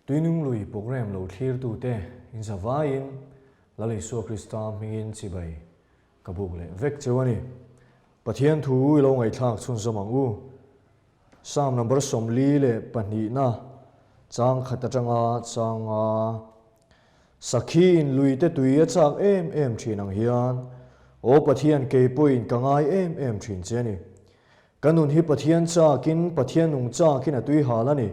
Tuinung lui program lo thlirtute inzavaiin Lal Isua Krista hmingin chibai ka buk leh vek cheu a ni. Pathian thu i lo ngaihthlak chhunzawm ang u. Psalm number 42na chang khat atanga changa Sakhi in lui te tui a chak em em thin ang hian Aw Pathian kei pawhin ka ngai em em thin che a ni. Ka nun hi Pathian chakin Pathian nung chakin a tui hal a ni.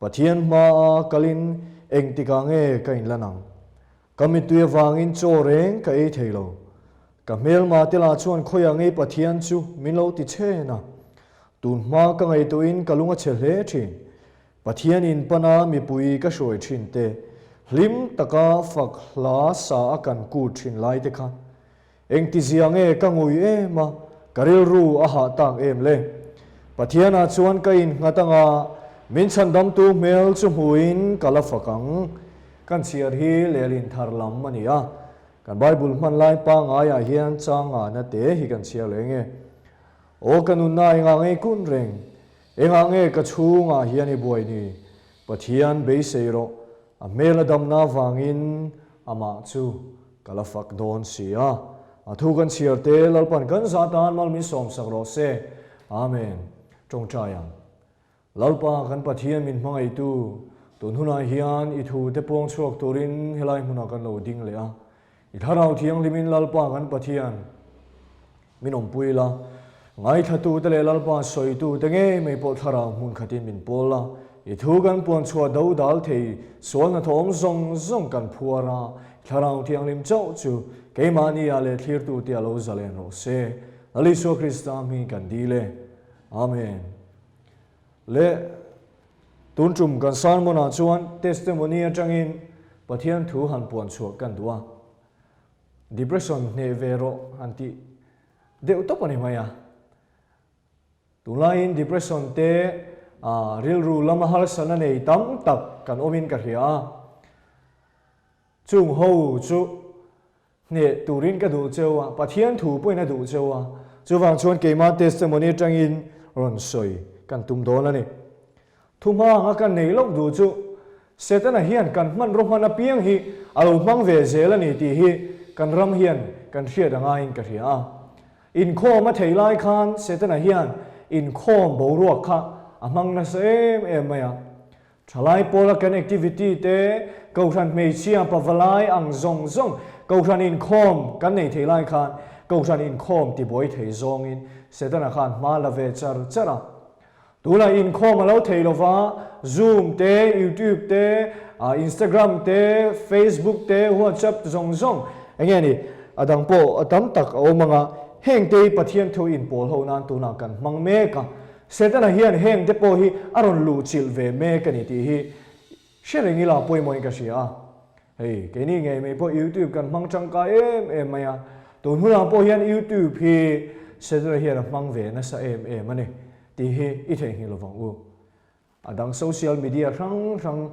Pathian hmaa kalin engtikah nge ka inlan ang? Ka mittui avangin chaw reng ka ei thei lo. Ka hmelma te lah chuan khawiah ngei Pathian chu min lo ti chhen a. Tun hma ka ngaihtuahin ka lung a chhe hle thin. Pathian in pana mipui ka hruai thin te, hlim taka fak hla sa a kan kut thin lai te kha Engtizia nge ka ngui em a, ka rilru a hah tak em le? Pathianah chuan ka innghat anga, min chhandamtu hmel chu hmuin ka la fak ang. Kan chhiar hi lehlin thar lam a ni a, kan Bible hman lai pangaiah hian changana te hi kan chhiar leh nge? Aw ka nunna engah nge kun reng? Engah nge ka chhungah hian i buai ni? Pathian beisei rawh, a hmel a damna avangin amah chu ka la fak dawn si a. A thu kan chhiar te Lalpan kan zah tan mal min sawmsak rawh se. Amen. Tawngtai ang. Lalpa kan Pathian min hmangaihtu, tun hunah hian i thu te puang chhuak turin helai hmunah kan lo ding leh a. I thlarau thianghlimin Lalpa kan Pathian min awmpui la, ngaithlatute leh Lalpa sawitute ngei mai pawh thlarau hmun khatin min pawl la, i thu kan puan chhuah do dal thei sual hnathawm zawng zawng kan phuar a, i thlarau thianghlim chauh chu keimahni ah leh thlirtute a lo zalen rawh se. Lal Isua Krista hming kan dil e. Amen. Le tun tum kan sermon ah chuan testimony atangin Pathian thu han puan chhuah kan duh a. Depression hneh ve rawh han tih deuh tawp a ni mai a. Tunlaiin depression te rilru lama harsatna nei tam tak kan awmin ka hria a. Chung ho chu hneh turin ka duh cheu a, Pathian thu pawhin a duh cheu a, chuvang chuan keimah testimony atangin rawn sawi kan tum dawn a ni. Thu hma anga kan nei loh duh chu Setana hian kan hmanraw hman apiang hi a lo hmang ve zel a ni tih hi kan ram hian kan hriat a ngaiin ka hria a. Inkhawm a thei lai khan Setana hian inkhawm boruak kha a hmang nasa em em mai a. Thalai pawla kan activity te, Kohhran hmeichhia pavalai ang zawng zawng Kohhran inkhawm kan nei thei lai khan Kohhran inkhawm tibuai thei zawngin Setana khan hma la ve char char a. Tunah inkhawm a lo thei lova, Zoom te, YouTube te, Instagram te, Facebook te, WhatsApp zawng zawng eng nge ni a dang pawh a tam tak a awm ang a, heng te hi Pathian thu inpawl ho nan tunah kan hmang mek a. Setana hian heng te pawh hi a rawn luh chilh ve mek a ni tih hi hre reng ila pawimawhin ka hria a. Hei, keini ngei mai pawh YouTube kan hmang tangkai em em mai a, tun hunah pawh hian YouTube hi Setana hian a hmang ve nasa em em a ni tih hi i theihnghilh lovang u. A dang social media hrang hrang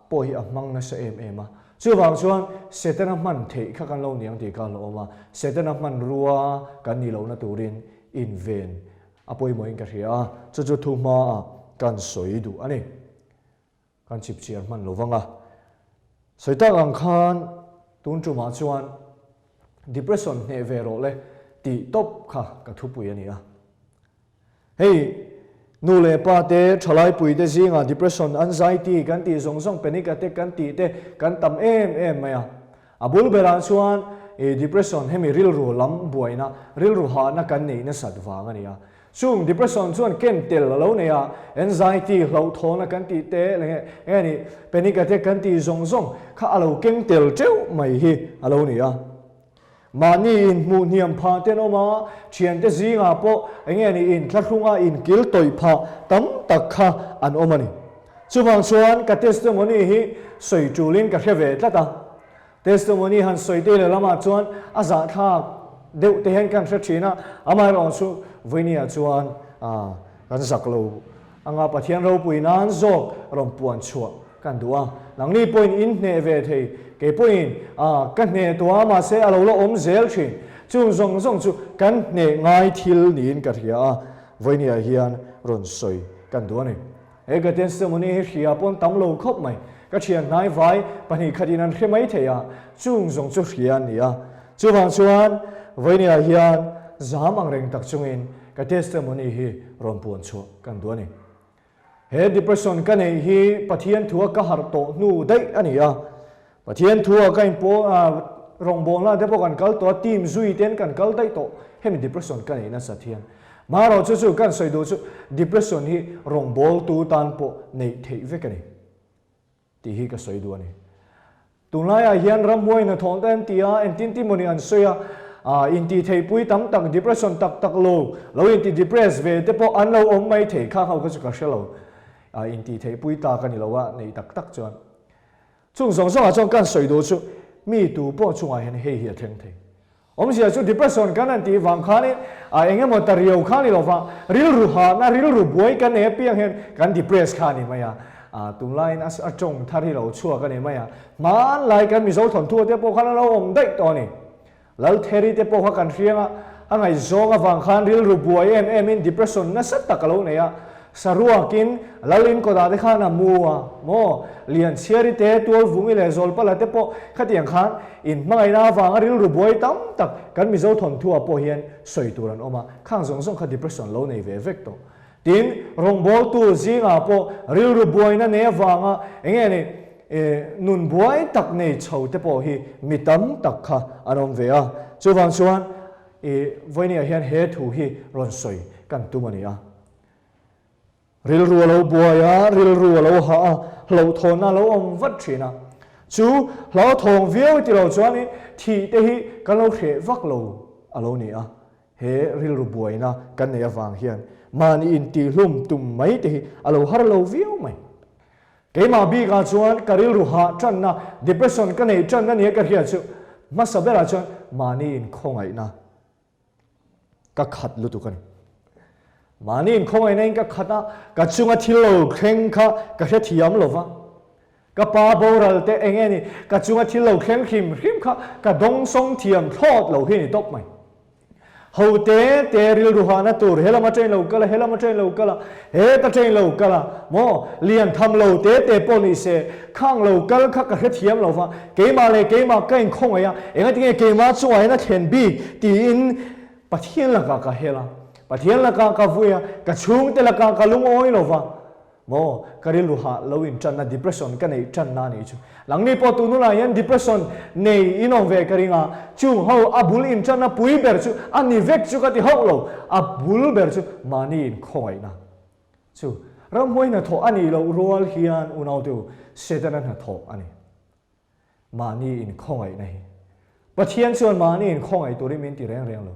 pawh hi a hmang nasa em em a. Chuvang chuan Setana hman theih kha kan lo ni ang tih ka hlauhawm a, Setana hmanrua kan nih lohna turin inven a pawimawhin ka hria a, chu chu thu hmaah kan sawi duh a ni. Kan chipchiar hman lo vang a. Sawi tak ang khan tun tumah chuan depression hneh ve rawh le tih tawp kha ka thupui a ni a. Hei nu leh pa te, thalai pui te zingah depression, anxiety kan tih zawng zawng, panic attack kan tih te kan tam em em mai a. A bul berah chuan i depression hemi rilru lam buaina, rilru hahna kan neih nasat vang a ni a. Chung depression chuan ken tel a lo nei a, anxiety, hlauhthawna kan tih te leh eng nge ni panic attack kan tih zawng zawng kha a lo keng tel teuh mai hi a lo ni a. Mahni inhmuh hniam phah te an awm a, thiante zingah pawh eng nge ni inthlahrunga inkil tawih phah tam tak kha an awm a ni. Chuvang chuan ka testimony hi sawi tulin ka hre ve tlat a. Testimony han sawi te leh lamah chuan a zahthlak deuh te hian kan hre thin a, amaherawh chu vawinia chuan kan zak lo anga Pathian ropui nan zawk rawn puan chhuah kan duh a. Nangni pawhin in hneh ve thei, kei pawhin ka hneh tawh a mahse a lo la awm zel thin. Chung zawng zawng chu kan hneh ngai thil niin ka hria a, vawinia hian rawn sawi kan duh a ni. He ka testimony hi hria pawn tam lo khawp mai. Ka thian hnai vai 2 khatin an hre mai thei a, chung zawng chu hria an ni a. Chuvang chuan vawinia hian zam ang reng tak chungin ka testimony hi rawn puan chhuah kan duh a ni. He depression ka neih hi Pathian thua ka harh tawh hnu daih a ni a. Pathian thua ka inpawl rawngbawlna te pawh kan kal tawh a, team zui ten kan kal daih tawh. Hemi depression ka neih nasat hian. Marawh chu chu kan sawi duh chu depression hi rawngbawltu tan pawh neih theih vek a ni tih hi ka sawi duh a ni. Tunlaiah hian ramhuai hnathawh te an ti a, engtin ti mawni an sawi a, intihtheihpui tam tak, depression tak tak lo, lo inti depress ve te pawh an lo awm mai thei, khang ho kha chu ka hre lo, intihtheihpui ta ka ni lo a, neih tak tak chuan. Chung zawng zawngah chuan kan sawi duh chu mi tu pawh chungah hian hei hi a thleng thei. Awmzia chu depression kan han tih vang khanin a eng emaw ta riau kha ni lova, rilru hahna, rilru buai kan nei apiang hian kan depress kha a ni mai a. A tunlaiin a tawng thar hi lo chhuak a ni mai a. Hmanlai kan Mizo thawnthu te pawh khan a lo awm daih tawh a ni. Laltheri te pawh kha kan hriang a, a ngaihzawng avang khan rilru buai em emin depression nasa tak a lo nei a. Saruakin Lal inkawtah te khan a mu a maw? Lianchhiari te, Tualvungi leh Zawlpala te pawh khatiang khan inhmangaihna avanga rilru buai tam tak kan Mizo thawnthuah pawh hian sawi tur an awm a, khang zawng zawng kha depression lo nei ve vek tawh. Tin, rawngbawltu zingah pawh rilru buaina nei avanga eng nge ni nun buai tak nei chho te pawh hi mi tam tak kha an awm ve a. Chuvang chuan i vawinia hian he thu hi rawn sawi kan tum a ni a. Rilru a lo buai a, rilru a lo hah a, hlauhthawnna a lo awm vat thin a. Chu hlauthawng viau ti lo chuanin thih te hi kan lo hreh vak lo a lo ni a. He rilru buaina kan neih avang hian mahni intihlum tum mai te hi a lo har lo viau mai. Keimah bikah chuan ka rilru hah tanna, depression ka neih tanna nia ka hriat chu hmasa berah chuan mahni inkhawngaihna Ka khat lutuk a ni. Mahni inkhawngaihna in ka khat a, ka chunga thil lo thleng kha ka hrethiam lo va. Ka pa boral te eng nge ni, ka chunga thil lo thleng hrim hrim kha ka dawngsawng thiam thlawt lo hi a ni tawp mai. Ho te te rilru hahna tur he lam atangin lo kal a, he lam atangin lo kal a, heta atangin lo kal a, maw lian tham lo te te pawh ni se, khang lo kal kha ka hrethiam lo va, Keimah leh keimah ka inkhawngaih a, engatinge keimah chungah hian a thlen bik tiin Pathian lakah ka hel a, Pathian lakah ka vui a, ka chhungte lakah ka lungawi lo va, maw ka rilru hah lo intanna depression ka neih tanna a nih chu. Nangni pawh tun hunah hian depression nei in awm ve ka ring a, chung ho a bul intanna pui ber chu a ni vek chu ka ti hauh lo, a bul ber chu mahni inkhawngaihna chu ramhuai hnathawh a nih loh rual hian unaute Setana hnathawh a ni. Mahni inkhawngaihna hi. Pathian chuan mahni inkhawngaih turin min ti reng reng lo.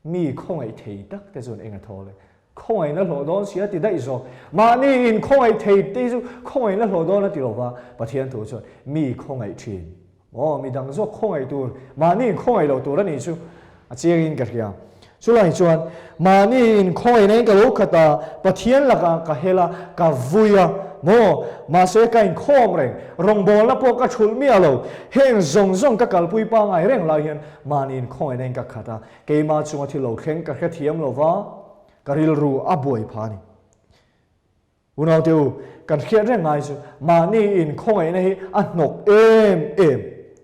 Mi khawngaih thei tak te chuan eng a thaw le? Khawngaihna hlawh dawn si a ti daih zawk. Mahni inkhawngaih thei te hi chu khawngaihna hlawh dawn a ti lo va, Pathian thu chuan mi khawngaih thin. Aw, mi dang zawk khawngaih tur, mahni inkhawngaih loh tur a nih chu a chiangin ka hria. Chulai chuan mahni inkhawngaihna in ka lo khat a, Pathian lakah ka hel a, ka vui a, maw? Mahse ka inkhawm reng, rawngbawlna pawh ka thulh miah lo. Heng zawng zawng ka kalpui pangngai reng lai hian mahni inkhawngaihna in ka khat a, keimah chunga thil lo thleng ka hrethiam lo va, ka rilru a buai phah a ni. Unaute u, kan hriat reng ngai chu mahni inkhawngaihna hi a hnawk em em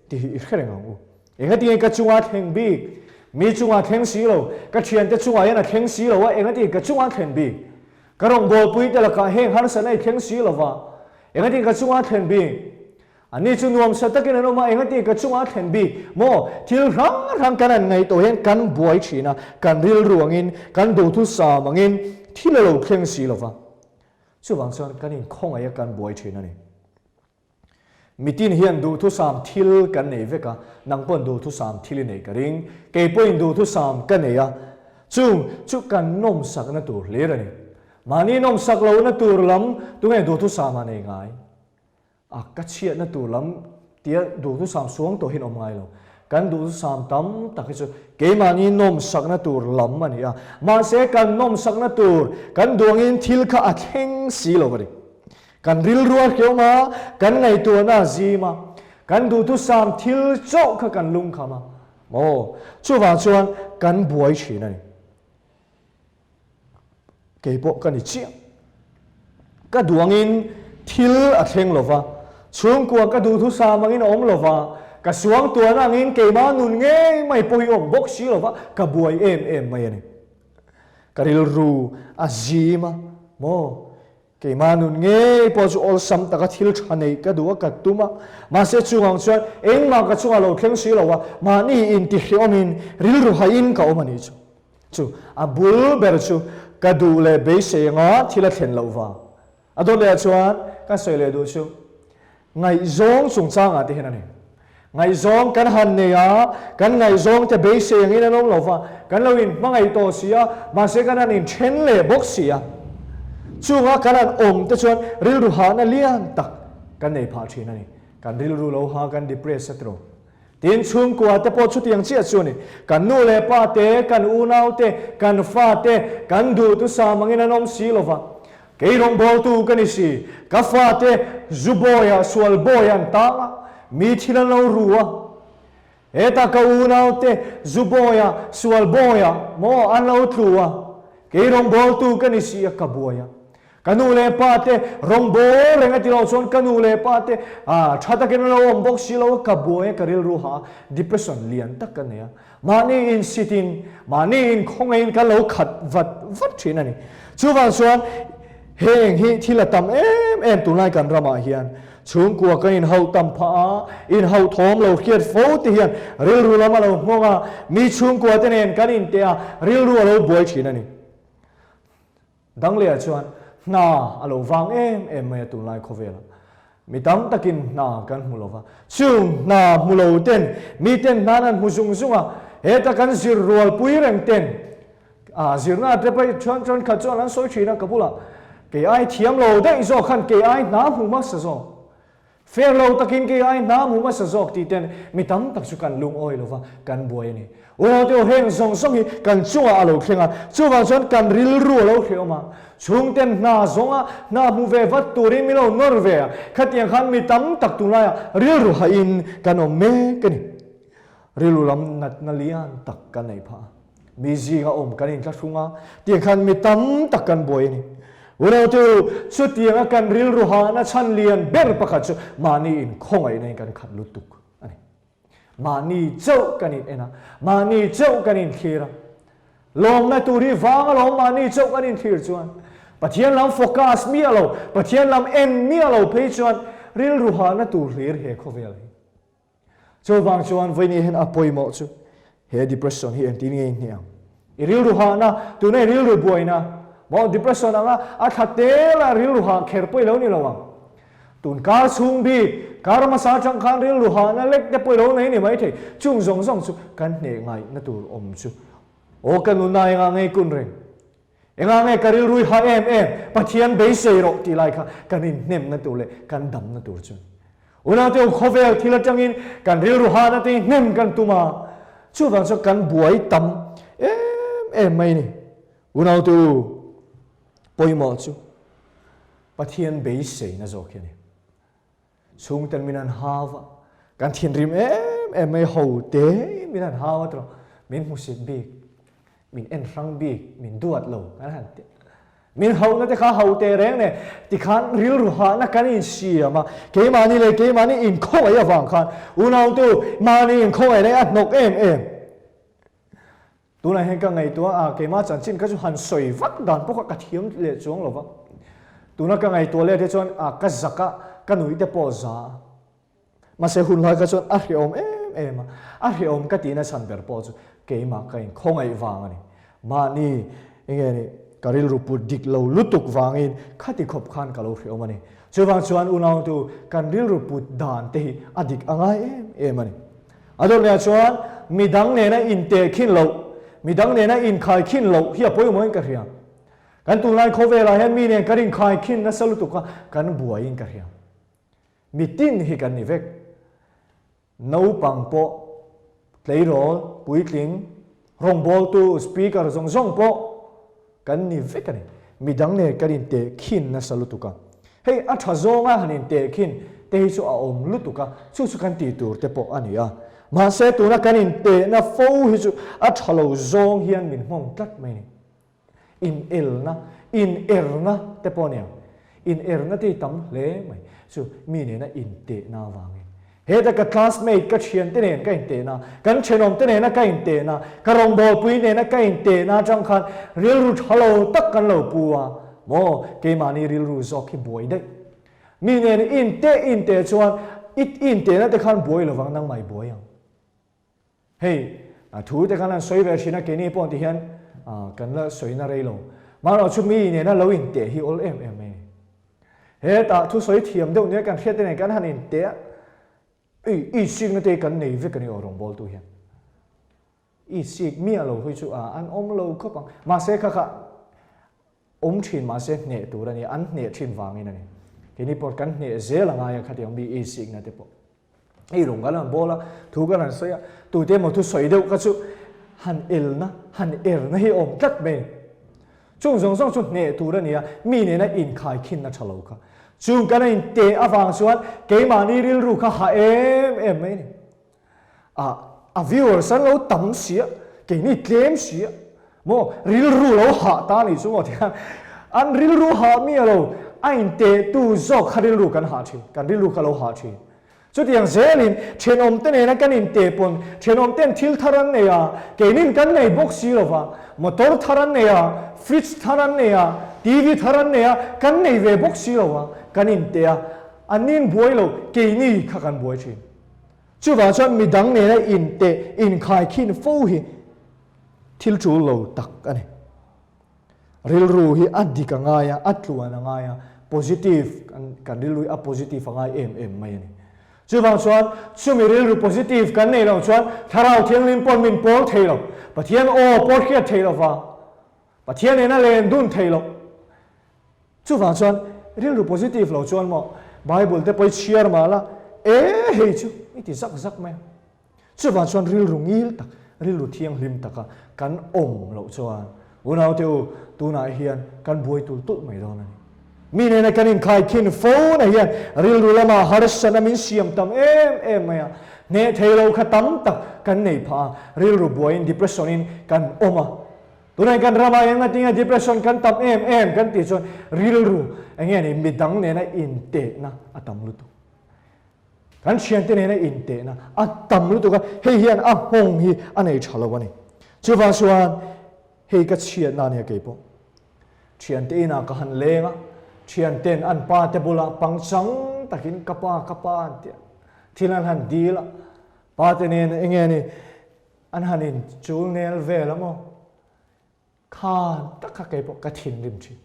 tih hi i hre reng ang u. Engatinge ka chunga thleng bik? Mi chunga thleng si lo, ka thiante chungah hian a thleng si lo a, engatinge ka chunga thlen bik? Ka rawngbawlpui te lakah heng harsatna i thleng si lo va, engatinge ka chunga thlen bik? Anni chu nuamsa takin an awm a, engatinge ka chunga thlen bik? Maw, thil hrang hrang kan han ngaih tawh hian kan buai thin a, kan rilru angin, kan duhthusam angin thil a lo thleng si lo va. Chuvang chuan kan inkhawngaih a kan buai thin a ni. Mitin hian duhthusam thil kan nei vek a, nang paw'n duhthusam thil i nei ka ring, kei pawhin duhthusam ka nei a, chung chu kan nawmsakna tur hlir a ni. Mahni nawmsak lohna tur lam tunge duhthusam a nei ngai? A ka chhiatna tur lam tia duhthusam suang tawh hian awm ngai lo. Kan duhthusam tam tak hi chu keimahni nawmsakna tur lam a ni a. Mahse kan nawmsakna tur kan duangin thil kha a thleng si lo a ni. Kan rilru a hriawm a, kan ngaihtuahna a zim a, kan duhthusam thil chauh kha kan lungkham a. Maw? Chuvang chuan kan buai thin a ni. Kei pawh ka ni chiah. Ka duh angin thil a thleng lo va, chhungkua ka duhthusam angin a awm lo va, ka suangtuahna angin keimah nun ngei mai pawh hi awm bawk si lo va, ka buai em em mai a ni. Ka rilru a zim a, maw? Keimah nun ngei pawh chu awlsam taka thil tha neih ka duh a, ka tum a, mahse chungang chuan engmah ka chungah lo thleng si lo a, mahni intihriawmin rilru haiin ka awm a nih chu. Chu a bul ber chu ka duh leh beisei anga thil a thlen loh vang. A dawt lehah chuan ka sawi leh duh chu ngaihzawng chungchangah te hian a ni. Ngaihzawng kan han nei a, kan ngaihzawng te beisei angin an awm lo va, kan lo inhmangaih tawh si a, mahse kan han inthen leh bawk si a. Chunga kan han awm te chuan rilru hahna lian tak kan nei phah thin a ni. Kan rilru lo ha kan depress a tiraw. Tin, chhungkua te pawh chutiang chiah chu a ni. Kan nu leh pa te, kan unau te, kan fa te, kan duhthusam angin an awm si lo va. Kei rawngbawltu ka ni si, ka fa te zu bawiah, sual bawiah an tang a, mi thil an lo ru a. Hetah ka unau te zu bawiah, sual bawiah maw an lo tlu a, kei rawngbawltu ka ni si a, ka buai a. Ka nu leh pa te rawngbâwl reng a ti lo chuan ka nu leh pa te tha takin an lo awm bawk si lo a, ka buai a, ka rilru ha a, depression lian tak ka nei a. Mahni insit in, mahni inkhawngaihin ka lo khat vat vat thin a ni. Chuvang chuan heng hi thil a tam em em tunlai kan ramah hian chhungkua kan inhauh tam phah a, inhauh thawm lo hriat fo te hian rilru lam a lo nghawng a, mi chhungkua te nen kan inteh a, rilru a lo buai thin a ni. Dangleah chuan hna a lo vang em em mai a tunlai khawvelah. Mi tam takin hna kan hmu lo va, chung hna hmu lo ten miten hna an hmu zung zung a, heta kan zir rualpui reng ten a zirna te pawh chuan chuan khat chuan an sawi thin a ka bulah kei ai thiam lo daih zawk khan kei ai hna hmu hmasa zawk. Fair lo takin kei ai hna hmu hmasa zawk tih ten mi tam tak chu kan lungawi lo va, kan buai a ni. Unaute aw heng zawng zawng hi kan chungah a lo thleng a, chuvang chuan kan rilru a lo hrehawm a, chhungten hna zawnga hna hmu ve vat turin min lo nawr ve a, khatiang khan mi tam tak tunlaiah rilru hahin kan awm mek a ni. Rilru lam natna lian tak kan neih phah a, mi zinga awm kan inthlahrung a, tiang khan mi tam tak kan buai a ni. Unaute u, chutianga kan rilru hahna chhan lian ber pakhat chu mahni inkhawngaihna in kan khat lutuk a ni. Mahni chauh kan in en a, mahni chauh kan inthlir a. Lawmna tur hi vang alawm mahni chauh kan inthlir chuan. Pathian lam focus miah lo, Pathian lam en miah lo phei chuan rilru hahna tur hlir he khawvel hi. Chuvang chuan vawiin hian a pawimawh chu he depression hi engtin nge i hne ang? I rilru hahna, tuna i rilru buaina, maw depression anga a thla tela rilru hah kher pawh i lo ni lo ang. Tun kar chhung bik, kar hmasa atang khan rilru hahna lek te pawh i lo nei ni maithei. Chung zawng zawng chu kan hneh ngaihna tur awm chu aw ka nunna engah nge i kun reng? Engah nge ka rilru i hah em em? Pathian beisei rawh tih lai kha kan inhnemna tur leh kan damna tur chu. Unaute u, khawvel thil atangin kan rilru hahna te hi hnem kan tum a, chuvang chuan kan buai tam em em mai a ni. Unaute u, pawimawh chu Pathian beiseina zawk hi a ni. Chhungten min han hau a, kan thinrim em em mai, ho tein min han hau a tawh, min hmusit bik, min en hrang bik, min duat lo kan han ti. Min hauhna te kha hau teh reng nen tikhan rilru hahna kan insiam a, keimahni leh keimahni inkhawngaih avang khan unautu mahni inkhawngaih leh a hnawk em em. Tunah hian ka ngaihtuah a, keimah chanchin kha chu han sawi vak dan pawh kha ka thiam leh chuang lo va. Tuna ka ngaihtuah let hi chuan a ka zak a, ka nuih te pawh za a. Mahse hun lai kha chuan a hrehawm em em a, a hrehawm ka tihna chhan ber pawh chu keimah ka inkhawngaih vang a ni. Mahni enge ni ka rilru put dik lo lutuk vangin khati khawp khan ka lo hrehawm a ni. Chuvang chuan unautu kan rilru put dan te hi a dik a ngai em em a ni. A dawt lehah chuan midang nena intehkhin loh, midang nena inkhaikhin loh hi a pawimawhin ka hria. Kan tunlai khawvelah hian mi nen kan inkhaikhin nasa lutuk a, kan buaiin ka hria. Mi tin hi kan ni vek. Naupang pawh, tleirawl, puitling, rawngbawltu, speaker zawng zawng pawh kan ni vek a ni. Midang nen kan intehkhin nasa lutuk a. Hei a tha zawnga han intehkhin te hi chu a awm lutuk a, chu chu kan tih tur te pawh a ni a. Mahse tuna kan intehna fo hi chu a tha lo zawng hian min nghawng tlat mai a ni. Inelna, inerna te pawh a ni ang. In erna te hi tam hle mai. Chu mi nena intehna avangin. Heta ka classmate, ka thiante nen ka intehna, kan thenawmte nena ka intehna, ka rawngbawlpui nena ka intehna atang khan rilru tha lo tak kan lo pu a, maw keimahni rilru zawk hi buai daih. Mi nen i inteh inteh chuan i intehna te khan buai lovang nangmah i buai ang. Hei, a thu te khan an sawi ve thin a, keini pawh ti hian kan la sawina rei lo. Mahrawh chu mi nena lo inteh hi awl em em mai a ni. Hetah thusawi thiam deuh nia kan hriat te nen kan han inteh a, ei, i sikna te hi kan nei vek a ni aw rawngbawltu hian. I sik miah lo hi chu a an awm lo khawp ang. Mahse kha kha awm thin mahse hneh tur a ni, an hneh thin vangin a ni. Keini pawh kan hneh zel a ngai a khatiang mi i sikna te pawh. Hei rawng kan han bawl a, thu kan han sawi a, tute emaw thusawi deuh kha chu han elna, han erna hi a awm tlat mai a ni. Chung zawng zawng chu hneh tur a ni a, mi nena inkhaikhinna tha lo kha. Chung kan a inteh avang chuan keimahni rilru kha ha em em mai a ni. A, a viewers an lo tam si a, keini tlem si a, maw rilru lo hah ta a nih chu maw tihian an rilru hah miah lo, a intehtu zawk kha rilru kan hah thin, kan rilru kha lo hah thin. Chutiang zelin thenawmte nena kan inteh pawn thenawmten thil thar an nei a, keinin kan nei bawk si lo va, motor thar an nei a, fridge thar an nei a, TV thar an nei a, kan nei ve bawk si lo va, kan inteh a, annin buai lo, keini kha kan buai thin. Chuvang chuan midang nena inteh inkhaikhin fo hi thil tul lo tak a ni. Rilru hi a dik a ngai a, a tluan a ngai a, positive kan kan rilru hi a positive a ngai em em mai a ni. Chuvang chuan chumi rilru positive kan neih loh chuan Thlarau Thianghlim pawn min pawl thei lo, Pathian aw pawh hriat thei lo va, Pathian nena len dun thei lo. Chuvang chuan rilru positive lo chuan maw Bible te pawh i chhiar mah la, e hei chu i ti zak zak mai a. Chuvang chuan rilru ngil tak, rilru thianghlim taka kan awm loh chuan unaute u tunah hian kan buai tul tulh mai dawn a ni. Mi nena kan inkhaikhin fo na hian rilru lama harsatna min siam tam em em mai a, hneh thei lo kha tam tak kan nei phah a, rilru buaiin depression in kan awm a. Tunah kan ramah hian ngatinge depression kan tam em em kan tih chuan rilru eng nge ni midang nena intehna a tam lutuk. Kan thiante nena intehna a tam lutuk a, hei hian a nghawng hi a nei tha lo a ni. Chuvang chuan hei ka chhiatna a nia keipawh. Thiante inah ka han leng a, thianten an pa te bulah pangchang takin ka pa ka pa an ti a, thil an han dil a, pa te nen eng nge ni An han in chul nel vel a maw? Khan tak kha kei pawh ka thinrim thin.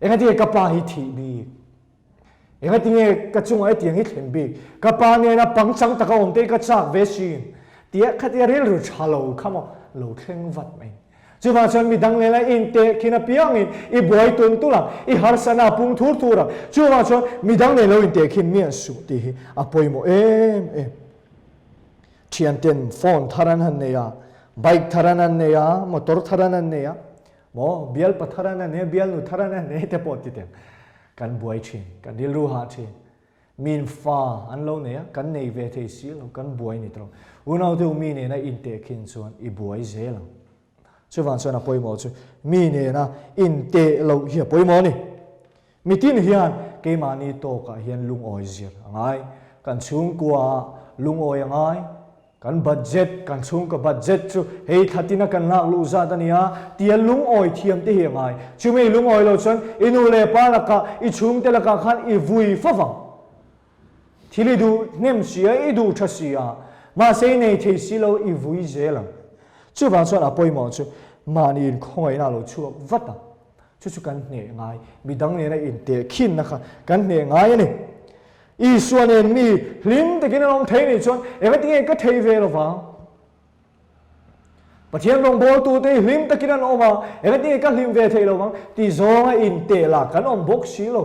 Engatinge ka pa hi thih bik? Engatinge ka chungah hetiang hi thlen bik? Ka pa nena pangchang taka awm te hi ka chak ve sin tia khatia rilru tha lo kha maw lo thleng vat mai. Chuvang chuan midang nena inteh khin apiangin i buai tun tul ang, i harsana a pung thur thur ang. Chuvang chuan midang nen lo inteh khin miah suh tih hi a pawimawh em em. Thianten phone thar an han nei a, bike thar an han nei a, motor thar an han nei a, maw bialpa thar an han nei a, bialnu thar an han nei te pawh ti teng kan buai thin, kan rilru hah thin. Min fa an lo nei a, kan nei ve thei si lo, kan buai ni tawh. Unaute u mi nena intehkhin chuan i buai zel ang. Chuvang chuan a pawimawh chu mi nena inteh loh hi a pawimawh a ni. Mitin hian keimahni tawkah hian lungawi zir a ngai. Kan chhungkuaah lungawi a ngai. Kan budget, kan chhungkaw budget chu hei thlatina kan lak luh zat a nia tia lungawi thiam te hi a ngai. Chumi lungawi lo chuan i nu leh pa lakah, i chhungte lakah khan i vui fo vang. Thil i duh hnem si a, i duh tha si a, mahse i nei thei si lo, i vui zel ang. Chuvang chuan a pawimawh chu mahni inkhawngaihna a lo chhuak vat ang. Chu chu kan hneh ngai, midang nena intehkhinna kha kan hneh ngai a ni. Isua nen mi hlim takin an awm thei nih chuan engatinge ka thei ve lo vang? Pathian rawngbawltute hi hlim takin an awm a, engatinge ka hlim ve thei lo vang? Ti zawnga inteh lah kan awm bawk si lo.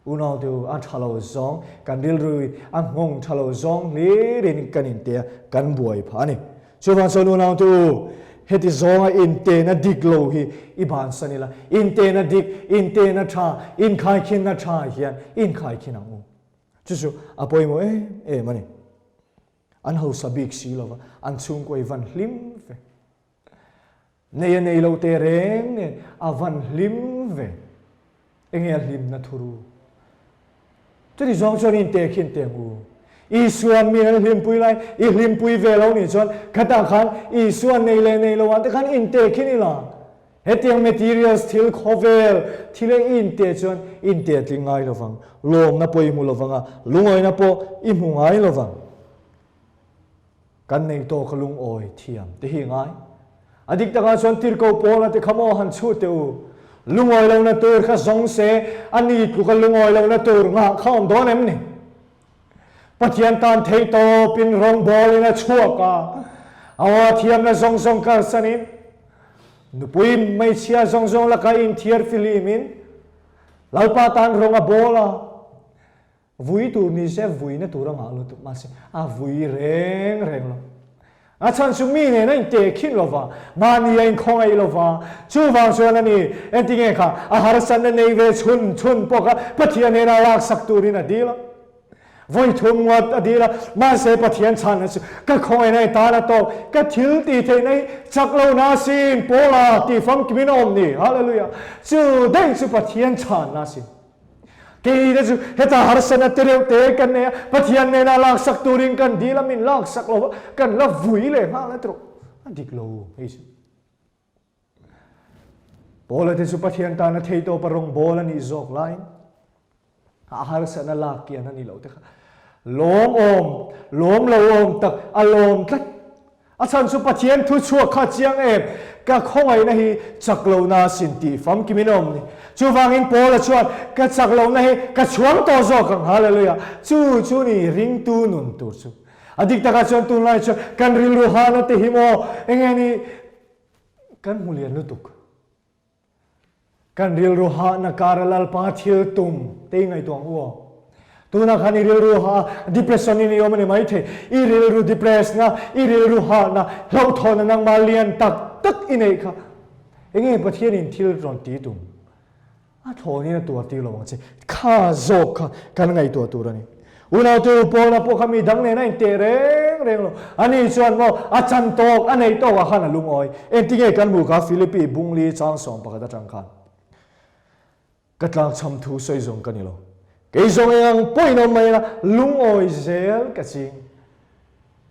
Unaute u, a tha lo zawng, kan rilru a nghawng tha lo zawng hlirin kan inte a, kan buai phah a ni. Chuvang chuan unaute u, heti zawnga intehna dik lo hi i bansan ila, intehna dik, intehna tha, inkhaikhinna tha hian inkhaikhin ang u. Chu chu a pawimawh em em a ni. An hausa bik si lova, an chhungkaw i van hlim ve. Nei a nei lo te reng nen a van hlim ve. Enge a hlimna thuru? Chuti zawng chuan inte khi inte ang u. Isua'n mi an hlimpui lai i hlimpui ve lo nih chuan khatah khan Isua nei leh nei lo ah te khan inte khin ila. Hetiang materials thil khawvel thil e i inte chuan inte a tling ngai lovang, lawmna pawh i hmu lovang a, lungawina pawh i hmu ngai lovang. Kan nei tawk a lungawi thiam te hi ngai. A dik takah chuan tirhkoh Paula te kha maw han chhut teh u. Lungawi lohna tur kha zawng se, a ni tluka lungawi lohna tur ngah kha awm dawn em ni? Pathian tan theih tawpin rawngbawlin a chhuak a, a aw thiamna zawng zawng kalsanin, nupui hmeichhia zawng zawng laka inthiar fihlimin, Lalpa tan rawng a bawl a. Vui tur ni se vuina tur a ngah lutuk mahse a vui reng reng lo. A chhan chu mi nen a inteh khin lo va, mahni a inkhawngaih lo va, chuvang chuan a ni, entinge kha a harsatna nei ve chhun chhun pawh kha Pathian nena laksak turin a dil a. Vawi thum ngawt a dil a, mahse Pathian chhanna chu ka khawngaihna i tan a tawk, ka thil tih theihna hi chak lo na sin, Paula tih famkimin a awm ni, Hallelujah, chu daih chu Pathian chhanna sin. Kei te chu heta harsatna te reuh te kan nei a, Pathian nena laksak turin kan dil a, min laksak lo va, kan la vui leh nghal a tawh. A dik lo hei chu. Paula te chu Pathian tana theitawpa rawngbâwl a nih zawk laiin a harsatna lak kian a ni lo te kha lawm awm, lawm lo awm tak a lawm tlat. A chhan chu Pathian thu chhuak kha chiang em? Ka khawngaihna hi chak lohna sin tih famkimin a awm ni. Chuvangin Paula chuan, Ka chak lohna hi ka chhuang tawh zawk ang, Hallelujah! Chu chu ni ringtu nun tur chu. A dik takah chuan tunlai chuan kan rilru hana te hi maw enge ni kan hmu lian lutuk. Kan rilru hahna kara Lalpa thil tum te i ngaihtuah ang u aw. Tunah khan i rilru hah depression in i awm a ni maithei. I rilru depress na, i rilru hahna, hlauhthawnna nangmah lian tak tak i neih kha. Enge Pathianin thil rawn ti tum? A thlawnin a tuar tir lo ang che. Kha zawk kha kan ngaihtuah tur a ni. Unautu Paula pawh kha mi dang nen a inteh reng reng lo. Ani chuan maw a chan tawk, a neih tawkah khan a lungawi. Engtinge kan hmuh kha Philippi Bungli chang 11 atang khan. Ka tlakchham thu sawi zawng ka ni lo. Kei zawng eng ang pawhin awm mai ila lungawi zel ka ching.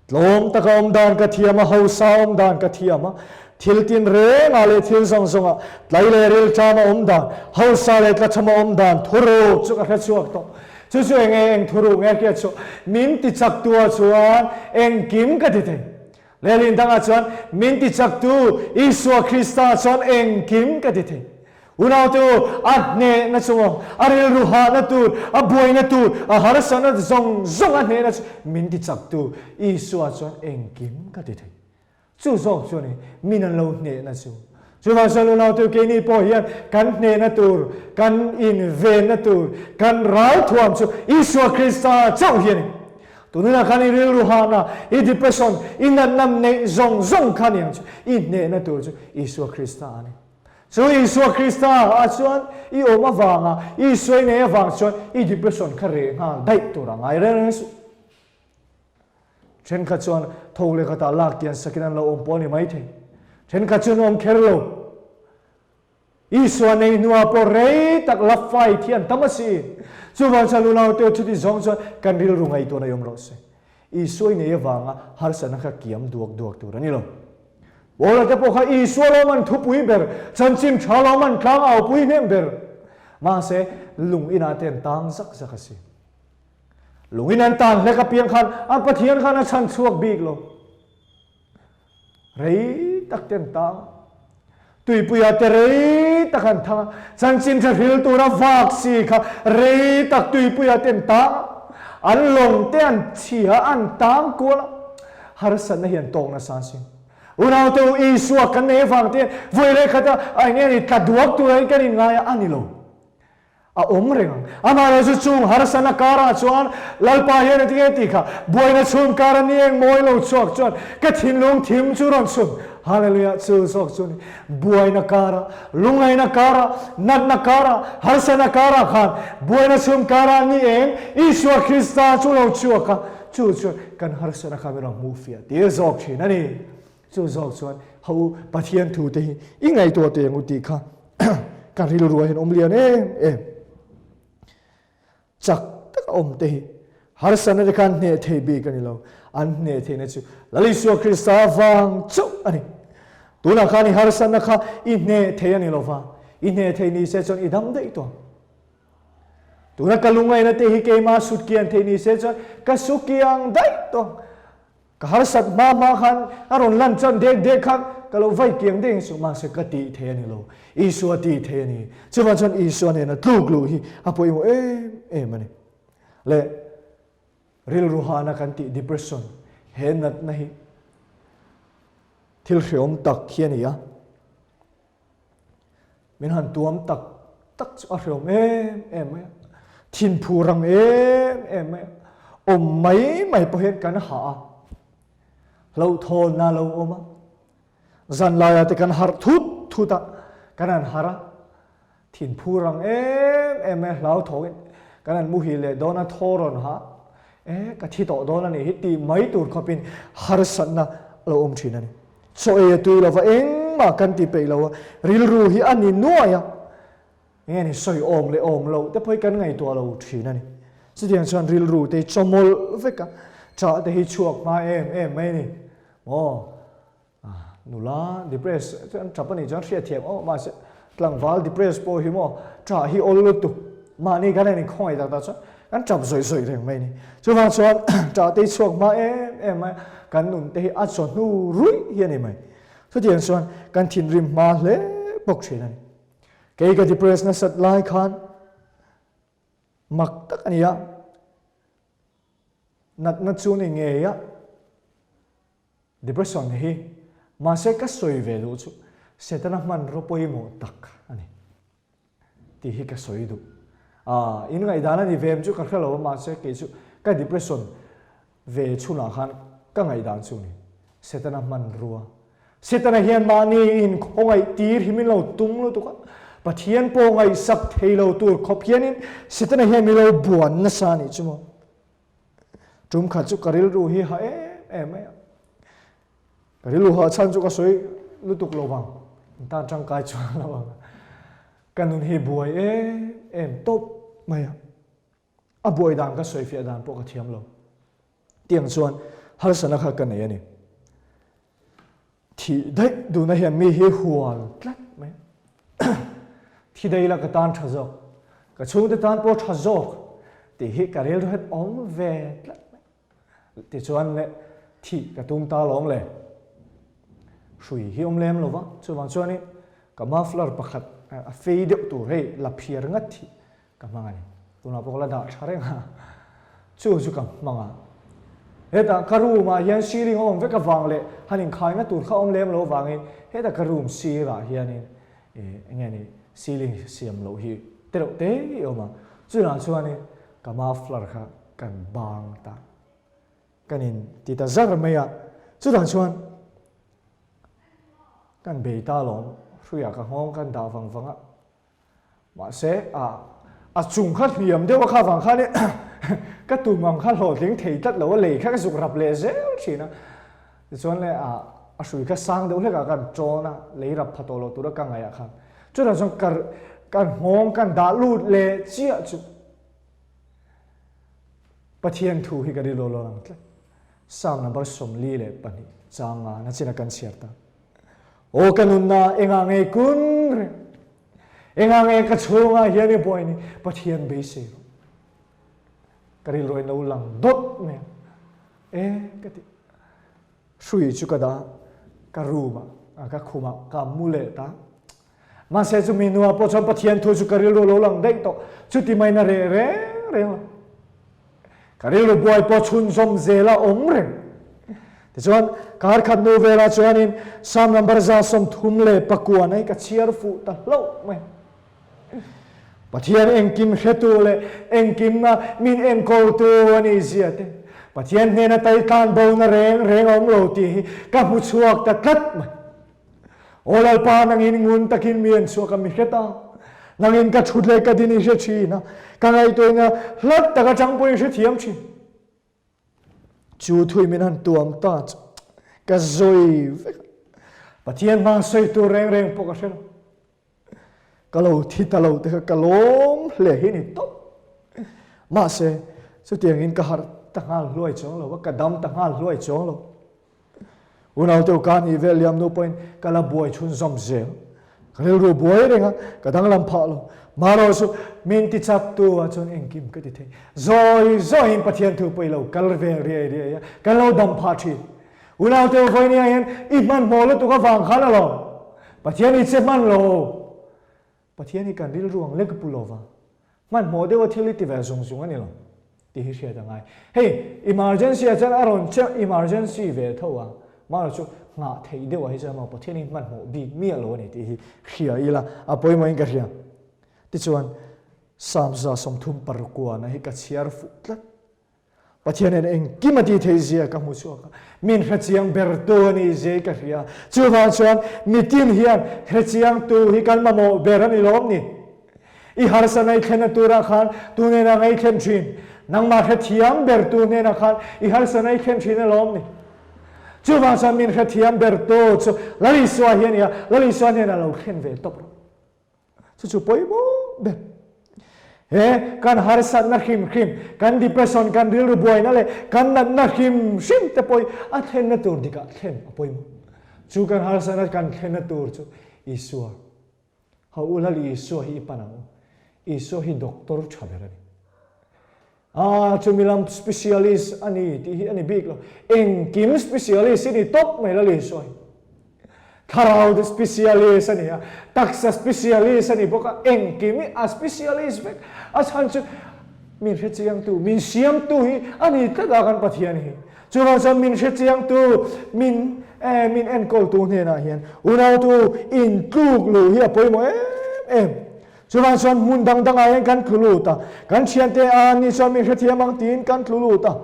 Tlawm taka awm dan ka thiam a, hausa awm dan ka thiam a, thil tin rengah leh thil zawng zawngah tlai leh rilṭama awm dan, hausa leh tlachhama awm dan thuruk chu ka hre chhuak tawh. Chu chu enge eng thuruk nge hriat chhuah? Min ti chaktua chuan engkim ka ti thei. Lehlin dangah chuan min ti chaktu Isua Krista chuan engkim ka ti thei. Unaute u, a hnehna chu maw, a rilru hahna tur, a buaina tur, a harsatna zawng zawng a hnehna chu min ti chaktu Isua chuan engkim ka ti thei. Chu zawk chu a ni, min an lo hnehna chu. Chuvang chuan unaute u, keini pawh hian kan hnehna tur, kan invenna tur, kan ralthuam chu Isua Krista chauh hi a ni. Tunah khan i rilru hahna, i depression, i natna neih zawng zawng kha ni ang chu, i hnehna tur chu Isua Krista a ni. Chu Isua Krista ah chuan i awm avanga Isua i nei avang chuan i depression kha reh nghal daih tur a ngai reng reng suh. Thenkhat chuan tho leh khatah lak tian sakin an lo awm pawh a ni maithei. Thenkhat chuan awm kher lo. Isua nei hnuah pawh rei tak la fight hi an tam a si. Chuvang chuan unaute chuti zawng chuan kan rilru ngaihtuahna i awm rawh se. Isua i nei avanga harsatna kha kiam duak duak tur a ni lo. Paula te pawh kha Isua lawm an thupui ber, chanchin tha lawm an tlang aupui hnem ber. Mahse, lung inah te an tang zak zak a si. Lung in an tan hlek apiang khan an Pathian khan a chhan chhuak bik lo. Rei tak te an tang a. Tuipuia te rei tak an thang a. Chanchin tha hril tura vak si kha rei tak tuipuia te an tang a. An lawng te an chhia a, an tang kual a. Harsatna hi an tawk nasa sin. Unaute u Isua kan nei avang te vawi leh khat a a enge ni tla duak tur angin kan inngai a, a ni lo. A awm reng ang. Amaherawhchu chung harsatna karah chuan Lalpa hian a ti nge tih kha buaina chhung kar a ni eng mawi lo chhuak chuan ka thinlung thim chu rawn chhun. Hallelujah! Chu zawk chu ni. Buaina karah, lungngaihna karah, natna karah, harsatna karah khan buaina chhung karah ni eng Isua Krista chu lo chhuak a, chu chuan kan harsatna kha min rawn hmuh fiah tir zawk thin a ni. Chu zawk chuan ho u Pathian thu te hi i ngaihtuah teh ang u tih kha ka rilru ah hian awm lian em em. Chak taka awm te hi harsatna te khan hneh thei bik a ni lo. An hneh theihna chu Lal Isua Krista vang chauh a ni. Tunah khan i harsatna kha i hneh thei a ni lo va, i hneh thei ni se chuan i dam daih tawh ang. Tuna ka lungaihna te hi keimah sut kian thei ni se chuan ka su kiang daih tawh ang. Ka harsat hma hma khan a rawn lan chuan dek dek khan ka lo vai kiang deng suh mahse ka tih thei a ni lo. Isua tih thei a ni. Chuvang chuan Isua nena tluk luh hi a pawimawh em em a ni. Leh rilru hahna kan tih depression he natna hi thil hreawm tak hi a ni a. Min han tuam tak tak chu a hreawm em em mai a, thinphu rang em em mai a, awm mai mai pawh hian kan hah a, hlauhthawnna a lo awm a, zan laiah te kan harh thut thut a, kan han harh a, thinphu rang em em mai a, hlauthawngin kan han muhil leh dawn a, thaw rawn hah e ka thi tawh dawn a nih hi tih mai tur khawpin harsatna a lo awm thin a ni. Chaw ei a tui lova engmah kan ti peih lo a, rilru hi a ni nuai a, enge ni sawi awm leh awm loh te pawh hi kan ngaihtuah lo thin a ni. Chutiang chuan rilru te hi chawmawlh vek a, ṭah te hi chhuak hma em em mai a ni. Maw? Nula depress chu an ṭap a nih chuan hriatthiam awm mahse tlangval depress pawh hi maw ṭah hi awl lutuk mahni kan en khawngaih tak tak chuan kan ṭap zawih zawih reng mai a ni. Chuvang chuan ṭah te hi chhuak hma em em mai a, kan nun te hi a chawhnu ruih hi a ni mai. Chutiang chuan kan thinrim hma hle bawk ṭhin a ni. Kei ka depress nasat lai khan mak tak a ni a, natna chu ni ngei a. Depression hi mahse ka sawi ve duh chu Setana hmanraw pawimawh tak a ni tih hi ka sawi duh. Aaa in ngaihdan a ni ve em chu ka hre lo a mahse kei chu ka depression ve chhunah khan ka ngaihdan chu a ni. Setana hmanrua. Setana hian mahni in khawngaih tir hi min lo tum lutuk a, Pathian pawh ngaihsak thei lo tur khawp hianin Setana hian min lo buan nasa a nih chu maw. Tum khat chu ka rilru hi ha em em mai a. Ka rilru ha chhan chu ka sawi lutuk lo vang. In tan tangkai chuan lo ang. Ka nun hi buai em em tawp mai a. A buai dan ka sawi fiah dan pawh ka thiam lo. Tiang chuan harsana kha ka nei a ni. Thih daih duhna hian mi hi hual tlat mai. Thi daih ila ka tan tha zawk, ka chhungte tan pawh tha zawk tih hi ka rilru hian awm ve tlat mai. Tichuan le thih ka tum ta lawm le. Hrui hi awm lem lova, chuvang chuanin ka muffler pakhat a fei deuh tur hei la phiar ngat hi Ka hmang a ni. Tunah pawh ka la dah tha reng a, chu chu ka hmang a. Hetah ka room ah hian ceiling a awm vek avang leh han inkhaina tur kha awm lem lo avangin hetah ka room sirah hianin ih eng nge ni ceiling siam loh hi te reuh te hi a awm a. Chunah chuanin ka muffler kha kan bang ta. Kan in ti ta zar mai a. Chutah chuan kan bei ta alawm, hruiah ka nghawng kan dah vang vang a. Mahse, a a chung kha hniam deuh a kha vang khan ka tum ang kha hlawhtling thei tlat lo a, lei kha ka zuk rap leh zel thin a. Tichuan le a a hrui kha sang deuh hlek ah khan tawn a, lei rap pha tawh lo tura ka ngaih ah khan. Chutah chuan ka ka nghawng kan dah lut leh chiah chu Pathian thu hi ka rilru lo lang tlat. Psalm number 42 changa na chin a kan chhiar ta. Aw ka nunna engah nge kun reng? Engah nge ka chhungah hian i buai ni? Pathian beisei rawh. Ka rilru in lo lang dawt mai a. E ka ti. Hrui chu ka dah ka room ah ka khum ah ka mu leh ta. Mahse chumi hnuah pawh chuan Pathian thu chu ka rilru lo lang daih tawh. Chuti mai na reh reng reng lo. Ka rilru buai pawh chhunzawm zel a awm reng. Tichuan, kar khat hnu velah chuanin Psalm number 134 hi ka chhiar fuh ta hlauh mai. Pathian engkim hretu leh engkimna min enkawltu a nih zia te, Pathian hnena taitlan bona reng reng a awm lo tih hi ka hmu chhuak ta tlat mai. Aw Lalpa, nangin ngun takin mi en chhuak a, mi hre ta. Nangin ka thut leh ka din i hre thin a, ka ngaihtuahna hlat tak atang pawhin i hrethiam thin. Chu thui min han tuam ta chu ka zawi vek a, Pathian hma sawi tur reng reng pawh ka hre lo. Ka lo thi ta lo te kha ka lawm hle hi ni tawp. Mahse, chutiangin ka harh ta nghal hluai chuang lo a, ka dam ta nghal hluai chuang lo. Unaute u ka nih vel liam nu pawhin ka la buai chhunzawm zel. Ka rilru buai reng a, ka danglam phah lo. Marawh chu min ti chak tu ah chuan engkim ka ti thei. Zawi zawiin Pathian thu pawh i lo kal vel riai riai a, kan lo dam phah thin. Unaute u vawinia hian i hmanhmawh lutuk avang khan alawm Pathian i che hman lo. Pathian hi kan rilru ang lek pu lova, hmanhmawh deuha thil hi ti ve zung zung a ni lo tih hi hriat a ngai. Hei emergency ah chuan a rawn che emergency ve tho a, mahlo chu nghah theih deuh ah hi chuan maw Pathian hi hmanhmawh bik miah lo a ni tih hi hria ila a pawimawhin ka hria. Tichuan Psalm 36 na hi ka chhiar fuh tlat. Pathian hian engkim a tih theih zia ka hmu chhuak a, min hrechiang bertu a nih zia hi ka hria. Chuvang chuan mitin hian hrechiangtu hi kan mamawh ber a ni lawm ni? I harsa ngaihthlenna turah khan tu hnenah ngaihthlen thin? Nangmah hrethiam bertu hnenah khan i harsa ngaihthlen thin a lawm ni? Chuvang chuan min hrethiam bertu chu Lal Isua hi a ni a, Lal Isua hnenah lo thlen ve tawp rawh. Chu chu pawimawh ber. He kan harsatna hrim hrim, kan depression, kan rilru buaina leh kan natna hrim hrim te pawh hi a thlenna tur dikah thlen a pawimawh. Chu kan harsatna kan thlenna tur chu Isua. Ho u Lal Isua hi i pan ang u. Isua hi doctor tha ber a ni. Ah, chumi lam specialist a ni tih hi a ni bik lo. Engkim specialist i ni tawp mai Lal Isua hi. Thlarau specialist a ni a, taksa specialist a ni bawk a, engkim hi a specialist vek. A chhan chu min hrechiangtu, min siamtu hi a ni tlat a kan Pathian hi. Chuvang chuan min hrechiangtu, min eh min enkawltu hnenah hian unautu intluk luh hi a pawimawh em em. Chuvang chuan hmun dang dangah hian kan tlu lut a, kan thiante a ni chuan min hrethiam ang tiin kan tlu lut a.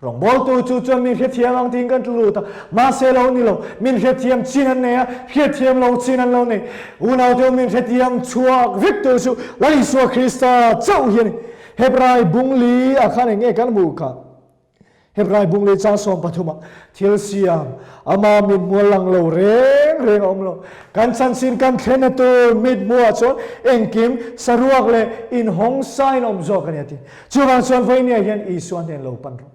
Rawngbawltu chu chuan min hrethiam ang tiin kan tlu lut a, mahse lo ni lo, min hrethiam chin an nei a, hriatthiam lo chin an lo nei. Unaute min hrethiam chhuak vek tur chu Lal Isua Krista chauh hi a ni. Hebrai bung li ah khan eng nge kan hmuh kha? Hebrai bung leh chang 13 ah thil siam ama mithmuh a lang lo reng reng a awm lo. Kan chanchin kan thlenna tur mithmuh ah chuan engkim saruak leh inhawng sain a awm zawk a ni a ti. Chuvang chuan vawinia hian Isua hnen lo pan rawh.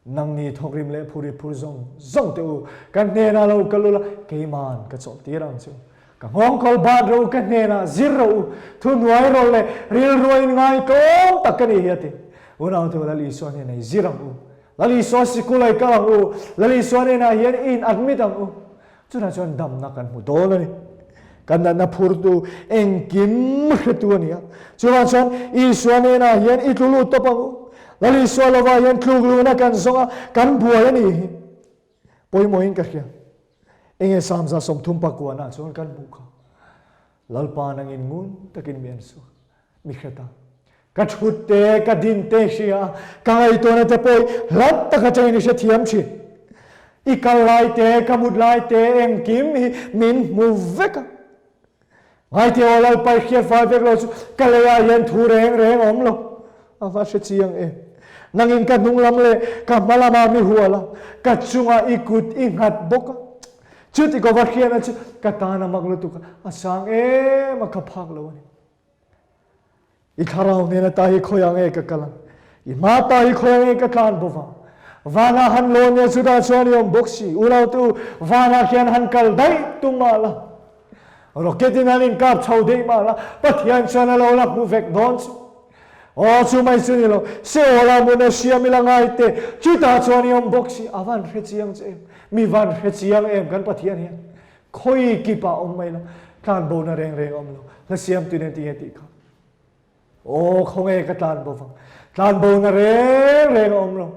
Nangni thawkrim leh phuri phur zawng zawng teh u, ka hnenah lo kal ula, keiman ka chawlh tir ang che u. Ka nghawngkawl bat rawh u, ka hnenah zir rawh u, thuhnuai rawh leh rilruai in ngaitawm tak ka nih hi a ti. Unaute u, Lal Isua hnenah i zir ang u. Lal Isua sikul ah i kal ang u. Lal Isua hnenah hian i in admit ang u. Chutah chuan damna kan hmu dawn a ni. Kan natna phurtu engkim hretu a ni a. Chuvang chuan Isua hnenah hian i tlu lut tawp ang u. Lal Isua lovah hian tluk luhna kan zawng a, kan buai a nih hi. Pawimawhin ka hria. Enge Samza 39 ah chuan kan hmuh kha. Lalpa nangin ngun takin mi en suh, mi hre ta. Ka thut te, ka din te hria a, ka ngaihtuahna te pawh hi hlat tak atangin i hrethiam thin. I kal lai te, ka mut lai te, engkim hi min hmu vek a. Ngaite aw Lalpa i hriat fai vek lo chu ka leiah hian thu reng reng a awm lo. A va hre chiang em. Nangin ka hnung lam leh ka hma lamah mi hual a, ka chungah i kut i nghat bawk a. Chuti ka va hriatna chu ka tan a mak lutuk a, a sang em a ka phak lo a ni. I thlarau nen ata hi khawiah nge ka kal ang? I hma ta hi khawiah nge ka tlan bawk ang? Vanah han lawn nia chutah chuan i awm bawk si. Unautu, vanah khian han kal daih tum mah la. Rocket in han inkap chho daih mah la, Pathian chuan a lo la hmu vek dawn chu. Aw, chu mai chu ni lo, Seola hmun a siam ila ngai te, chutah chuan i awm bawk si. A van hre chiang che em? Mi van hre chiang em kan Pathian hian? Khawi kipah awm mai lo, tlanbona reng reng a awm lo. Hla siamtu nen tinge tih kha? Aw, khawnge ka tlanbo vang? Tlanbona reng reng a awm lo.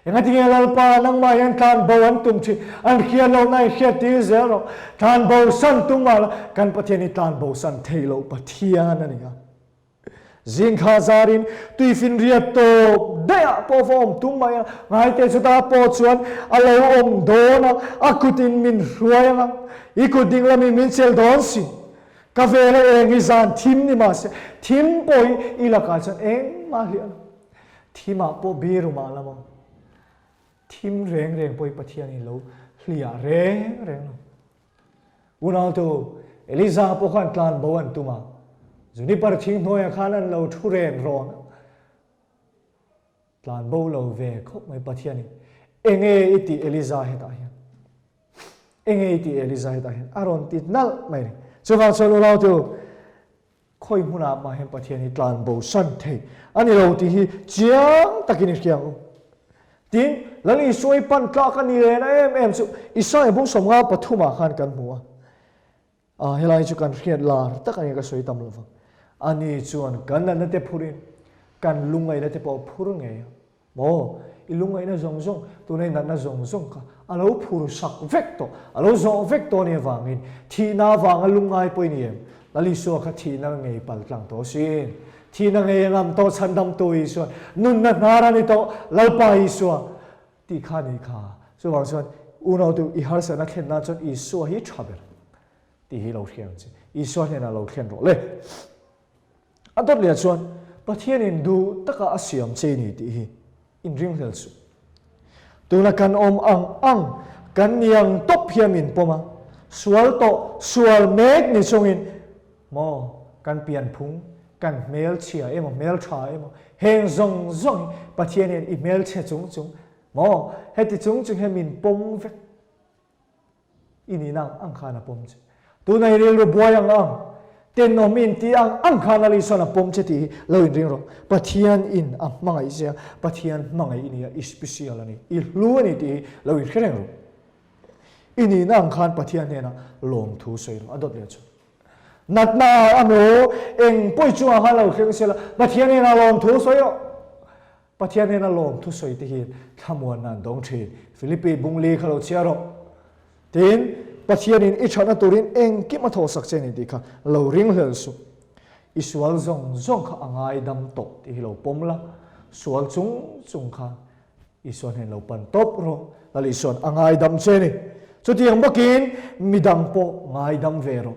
Engatinge Lalpa nangmah hian tlanbo an tum thin, an hriat lohna in hriat tir zel rawh. Tlanbo san tum mah la, kan Pathian hi tlanbo san theih loh Pathian a ni a. Zingkha zarin tuifinriat tawp daihah pawh va awm tum mai a, ngaite chutah pawh chuan a lo awm dawn a, a kutin min hruai ang a, i kut ding lamin min chelh dawn si. Ka vela eng hi zan thim ni mahse, thim pawh hi i lakah chuan engmah hliah lo. Thimah pawh birumah lam ang. Thim reng reng pawh hi Pathian in lo hliah reng reng lo. Unautu, Eliza pawh khan tlan bo an tum a, Juniper thing hnuaiah khan an lo thu ren rawn a. Tlan bo lo ve khawp mai Pathianin enge i tih Eliza hetah hian? Enge i tih Eliza hetah hian? A rawn ti nalh mai a ni. Chuvang chuan unaute u, khawi hmunah mah hian Pathian hi tlan bo san thei a ni lo tih hi chiang takin i hria ang u. Tin, Lal Isua i pan tlak a ni lehna em em chu Isaia bung 53 ah khan kan hmu a. A, helai chu kan hriat lar tak a ni, ka sawi tam lo vang. Ani chuan kan natna te phurin kan lungngaihna te pawh a phur ngei a. Maw? I lungngaihna zawng zawng, tuna i natna zawng zawng kha a lo phur sak vek tawh, a lo zawh vek tawh a nih avangin thihna avanga lungngai pawh i ni em? Lal Isua kha thihna ngei pal tlang tawh asin. Thihna ngei a ngam tawh chhandamtu Isua, nunna hnar a ni tawh Lalpa Isua tih kha a nih kha. Chuvang chuan unaute i harsatna thlen nan chuan Isua hi tha ber tih hi lo hria ang che. Isua hnenah lo thlen rawh le. A dawt leh chuan Pathianin duh taka a siam che ni tih hi inringhlel suh. Tuna kan awm ang ang, kan niang tawp hian min pawm a, sual tawh, sual mek ni chungin maw kan pianphung, kan hmelchhia emaw hmeltha emaw heng zawng zawng hi Pathian hian i hmelchhe chung chung maw heti chung chung hian min pawm vek. I nihna ang ang khan a pawm che. Tuna i rilru buai ang ang, tenawm in tih ang ang khan Lal Isuan a pawm che tih hi lo inring rawh. Pathian in a hmangaih che a, Pathian hmangaih i ni a, i special a ni, i hlu a ni tih hi lo inhre reng rawh. I nihna ang khan Pathian hnenah lawmthu sawi rawh, a dawt leh chu. Natna ah amaw eng pawi chungah khan lo thleng sela, Pathian hnenah lawmthu sawi rawh. Pathian hnena lawm thusawi te hi thlamuanna an dawng thin. Philippi bungli kha lo chhiar rawh. Tin, Pathianin i thatna turin engkim a thawhsak che ni tih kha lo ringhlel suh. I sual zawng zawng kha a ngaidam tawh tih hi lo pawm la, sual chung chung khan Isua hnen lo pan tawp rawh. Lal Isua'n a ngaidam che ni. Chutiang bawkin midang pawh ngaidam ve rawh.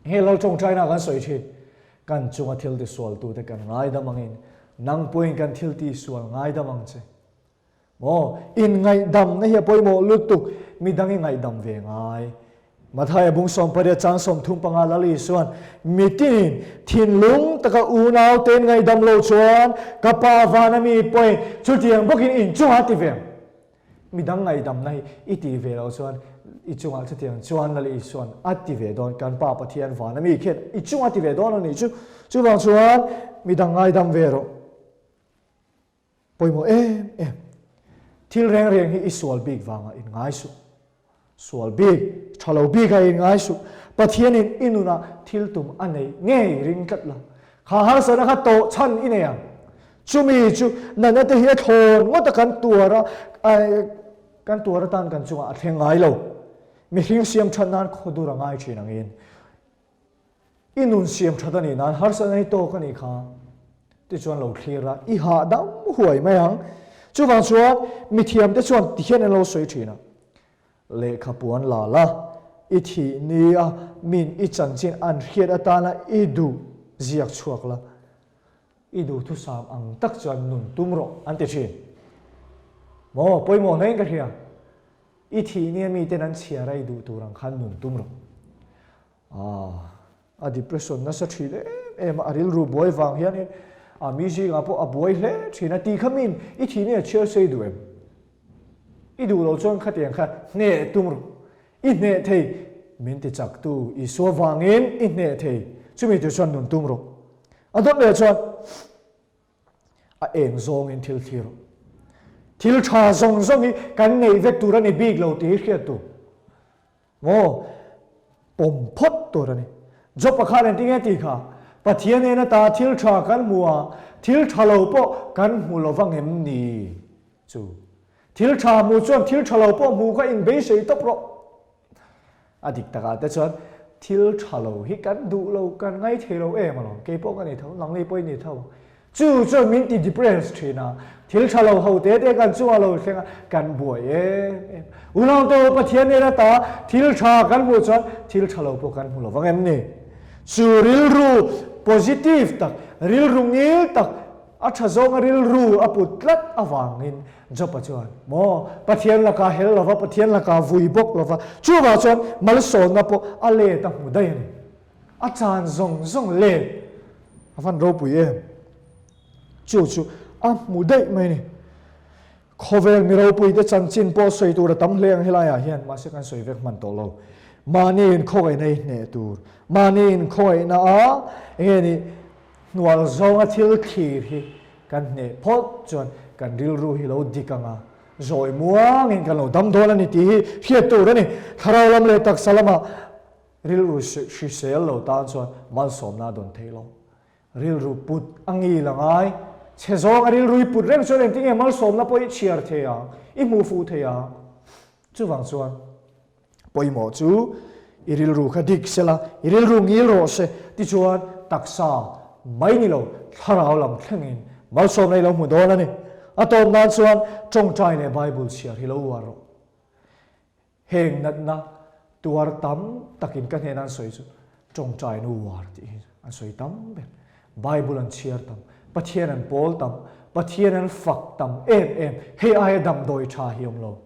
He Lal tawngtaina kan sawi thin, kan chunga thil tisualtute kan ngaidam angin nang pawhin kan thil tisual ngaidam ang che. Maw, inngaihdamna hi a pawimawh lutuk, midang i ngaihdam ve ngai. Mathaia bung 18 chang 35 Lal Isuan, Mitinin thinlung taka unaute ngaihdam lo chuan ka Pa vana mi pawhin chutiang bawkin inchungah ti ve ang. Midang ngaihdamna hi i tih ve loh chuan i chungah chutiang chuan Lal Isuan a ti ve dawn, kan Pa Pathian vana mi khian i chungah a ti ve dawn a nih chu. Chuvang chuan midang ngaidam ve rawh. Pawimawh em em. Thil reng reng hi i sual bik vangah in ngai suh. Sual bik, tha lo bik a inngai suh. Pathianin i nunah thil tum a neih ngei ring tlat lo. Kha harsatna kha tawh chhan i nei ang. Chumi chu natna te hi a thlawn ngawt a kan tuar a, kan tuar atan kan chungah a thleng ngai lo. Mihring siam that nan khawdur a ngai thin angin. I nun siam that a nih nan harsatna hi tawk a nih kha. Tichuan lo thlir la, i hahdam huai mai ang. Chuvang chuan mithiamte chuan tihian an lo sawi thin a, Lehkha puan la la, i thih ni a min i chanchin an hriat atana i duh ziak chhuak la, i duhthusam ang tak chuan nun tum rawh an ti thin. Maw, pawimawh hlein ka hria. I thih nia miten an chhiar a i duh tur ang khan nun tum rawh. Ah, a depression nasa thin em em a, a rilru buai vang hianin a mi zingah pawh a buai hle thin a, ti kha min i thih nia chhiar sei duh em? I duh loh chuan khatiang kha hneh tum rawh. I hneh thei, min ti chak tu Isua vangin i hneh thei, chumi tur chuan nun tum rawh. A dawt leh chuan a eng zawngin thil thlir rawh. Thil tha zawng zawng hi kan neih vek tur a ni bik lo tih hi hriat tur. Maw? Pawm phawt tur a ni. Job-a khan engtin nge tih kha? Pathian en ata thil tha kan hmu a, thil tha lo pawh kan hmu lo vang em ni? Chu. Thil tha hmu chuan thil tha lo pawh hmu kha inbeisei tawp rawh. A dik takah te chuan thil tha lo hi kan duh lo, kan ngaithei lo em alawm. Kei pawh ka ni tho, nangni pawh i ni tho. Chu chuan min ti depress thin a, thil tha lo ho te te kan chungah lo thleng a, kan buai em em. Unau te u Pathian nen ata thil tha kan hmuh chuan thil tha lo pawh kan hmu lo vang em ni? Chu rilru positive tak, rilru ngil tak, a tha zawnga rilru a put tlat avangin Job-a chuan, Maw, Pathian lakah hel lova, Pathian lakah vui bawk lova, chuvah chuan malsawmna pawh a let a hmu daih a ni. A chan zawng zawng let a van ropui em? Chu chu a hmu daih mai a ni. Khawvel mi ropuite chanchin pawh sawi tur a tam hle ang helaiah hian, mahse kan sawi vek hman tawh lo. Mahni inkhawngaihna hi hneh tur, mahni inkhawngaihna a enge ni hnual zawnga thil thlir hi kan hneh phawt chuan kan rilru hi lo dik ang a, zawi muangin kan lo dam dawn a ni tih hi hriat tur a ni. Thlarau lam leh taksa lamah rilru hrisel lo tan chuan malsawmna a dawn thei lo. Rilru put a ngil a ngai. Chhe zawng a rilru i put reng chuan engtinge malsawmna pawh i chhiar thei ang, i hmuh fuh thei ang. Chuvang chuan pawimawh chu i rilru kha dik se la, i rilru ngil rawh se, tichuan taksa mai ni lo thlarau lam thlengin malsawmna i lo hmu dawn a ni. A tawp nan chuan tawngtai leh Bible chhiar hi lo uar rawh. Heng natna tuar tam takin ka hnena an sawi chu tawngtai nu uar tih hi an sawi tam ber. Bible an chhiar tam, Pathian an pawl tam, Pathian an fak tam em em. Hei aia damdawi tha hi awm lo.